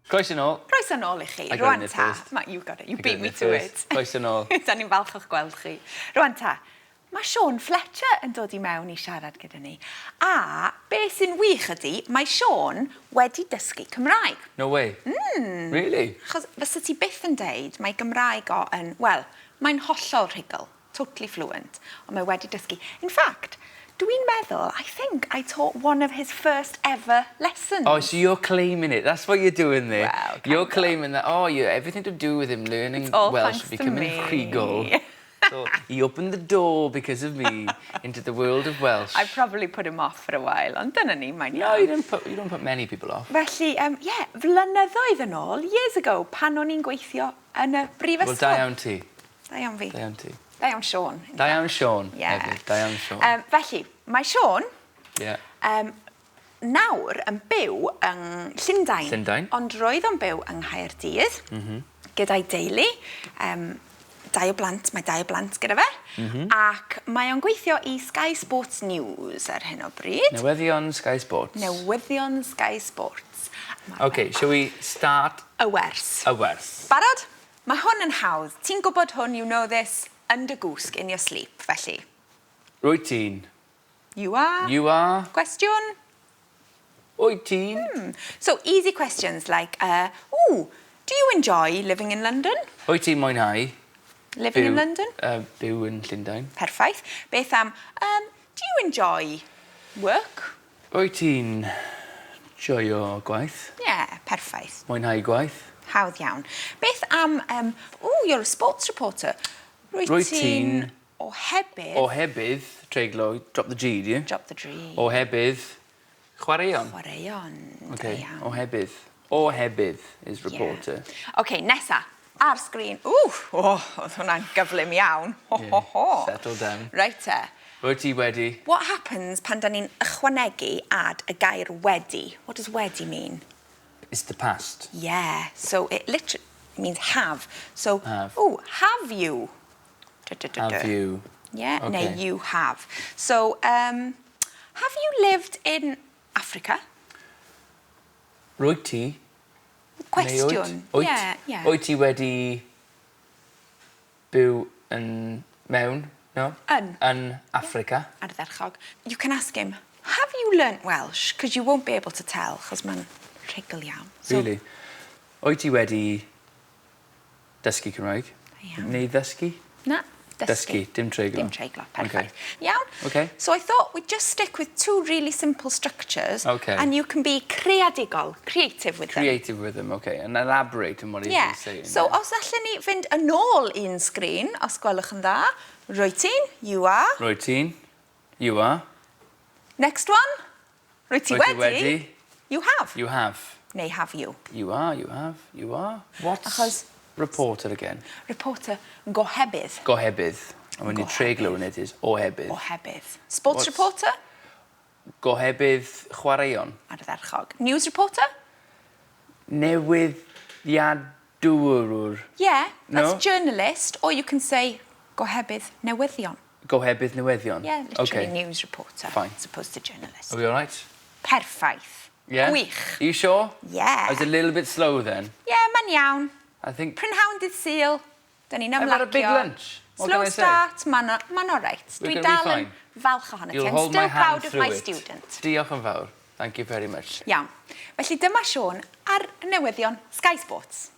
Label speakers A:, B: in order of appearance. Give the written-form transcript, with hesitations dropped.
A: Croeso nôl.
B: Croeso nôl i chi.
A: I got
B: Rwan
A: in there
B: ta.
A: first.
B: Ma, you got it. You
A: I got
B: beat
A: in
B: me
A: there
B: to
A: first.
B: it.
A: Croeso nôl.
B: Da ni'n falch o'ch gweld chi. Rwan ta, mae Siôn Fletcher yn dod i mewn i siarad gyda ni. A be sy'n wych ydy, mae Siôn wedi dysgu Cymraeg.
A: No way.
B: Hmm.
A: Really?
B: Achos fysa ti byth yn deud, mae Gymraeg o yn, wel, mae'n hollol rhugl. Totally fluent. Ond mae wedi dysgu. In fact, dwi'n meddwl, I think I taught one of his first ever lessons.
A: Oh, so you're claiming it. That's what you're doing there.
B: Well,
A: you're
B: kind of.
A: claiming that, oh, you everything to do with him learning
B: It's all
A: Welsh,
B: thanks to
A: becoming
B: me.
A: rhugl. So he opened the door because of me into the world of Welsh.
B: I probably put him off for a while, ond dyna ni, mae'n
A: No, you
B: iawn.
A: don't put you don't put many people off.
B: Felly, um, yeah, flynyddoedd yn ôl, years ago, pan o'n i'n gweithio yn y brifysgol.
A: Wel, da iawn ti.
B: Da iawn fi.
A: Da iawn ti.
B: Da iawn Siôn. in
A: Da iawn
B: fact.
A: Siôn
B: Yeah.
A: hefyd. Da iawn Siôn.
B: Um, felly, mae Siôn
A: Yeah.
B: um, nawr yn byw yng Llundain.
A: Llundain.
B: Ond roedd o'n byw yng Nghaerdydd mm -hmm. gyda'i deulu. Um, dau o blant, mae dau o blant gyda fe. Mm -hmm. Ac mae o'n gweithio i Sky Sports News ar hyn o bryd.
A: Newyddion Sky Sports.
B: Newyddion Sky Sports. Ma'
A: Okay, shall we start
B: Y wers.
A: y wers?
B: Barod? Mae hwn yn hawdd. Ti'n gwybod hwn, you know this, yn dy gwsg, in your sleep, felly.
A: Rwyt ti'n.
B: You are.
A: You are.
B: Cwestiwn?
A: Wyt ti'n.
B: Hmm. So easy questions like, uh, ooh, do you enjoy living in London?
A: Wyt ti'n mwynhau?
B: Living in London?
A: Uh, byw yn Llundain.
B: Perffaith. Beth am, um, do you enjoy work?
A: Wyt ti'n joio gwaith?
B: Yeah, perffaith.
A: Mwynhau gwaith?
B: Hawdd iawn. Beth am, um, ooh, you're a sports reporter. Rwyt
A: Rwyt ti'n
B: ohebydd...
A: Ohebydd, treiglo, drop the G, do you?
B: Drop the G.
A: Ohebydd, chwaraeon.
B: Chwaraeon. Da
A: Okay,
B: iawn.
A: ohebydd. Ohebydd is reporter.
B: Yeah. OK, nesa. Ar sgrin. Ww, oh, oedd hwnna'n gyflym iawn. Ho, ho, ho.
A: Settle down.
B: Reit te.
A: Rwyt ti wedi...
B: What happens pan da ni'n ychwanegu add y gair wedi? What does wedi mean?
A: It's the past.
B: Yeah, so it literally means have. So,
A: Have.
B: oh, have you? Du, du, du,
A: Have
B: du.
A: you?
B: Yeah,
A: Okay.
B: neu you have. So, um, have you lived in Africa?
A: Rwyt ti? Neu wyt?
B: Cwestiwn.
A: Wyt?
B: Yeah, yeah.
A: Wyt ti wedi byw yn mewn? No?
B: Yn.
A: Yn Africa.
B: Ardderchog. You can ask him, have you learnt Welsh? Because you won't be able to tell, chos mae'n rhugl iawn. So,
A: Really? Wyt ti wedi dysgu Cymraeg?
B: Iawn.
A: Neu ddysgu?
B: Na, dysgu.
A: Dysgu, dim treiglo.
B: Dim treiglo, perffaith.
A: Okay.
B: Iawn?
A: Okay.
B: So I thought we'd just stick with two really simple structures.
A: Okay.
B: And you can be creadigol, creative with them.
A: Creative with them, okay. And elaborate on what he's
B: Yeah.
A: saying.
B: So os allen ni fynd yn ôl un sgrin, os gwelwch yn dda, rwyt ti'n, you are.
A: Rwyt ti'n? You are.
B: Next one, rwyt ti
A: Rwyt ti
B: wedi,
A: wedi.
B: you have.
A: You have.
B: Neu have you.
A: You are, you have, you are. What's
B: Achos-
A: reporter again?
B: Reporter, gohebydd.
A: Gohebydd. And when you
B: Gohebydd.
A: treiglo in it is ohebydd.
B: Ohebydd. Sports
A: What's-
B: reporter,
A: Gohebydd chwaraeon.
B: ardderchog. News reporter,
A: Newyddiadurwr.
B: yeah, that's
A: No.
B: journalist, or you can say gohebydd newyddion.
A: Gohebydd newyddion.
B: Yeah, literally
A: Okay.
B: news reporter.
A: Fine.
B: As opposed to journalist.
A: Are we all right?
B: Perffaith.
A: Yeah?
B: Gwych.
A: Are you sure?
B: Yeah.
A: I was a little bit slow then.
B: Yeah, mae'n iawn.
A: I think
B: Prynhawn dydd Sul, dyn ni'n
A: I've
B: ymlacio.
A: had a big lunch. What
B: Slow
A: can I say?
B: start, mae'n ma all right.
A: We're
B: Dwi
A: gonna be
B: dal yn
A: fine.
B: falch ohono ti.
A: You'll
B: I'm
A: hold my
B: still
A: hand
B: proud of
A: through
B: my
A: it.
B: student.
A: Diolch yn fawr. Thank you very much.
B: Iawn. Felly dyma Siôn ar y newyddion Sky Sports.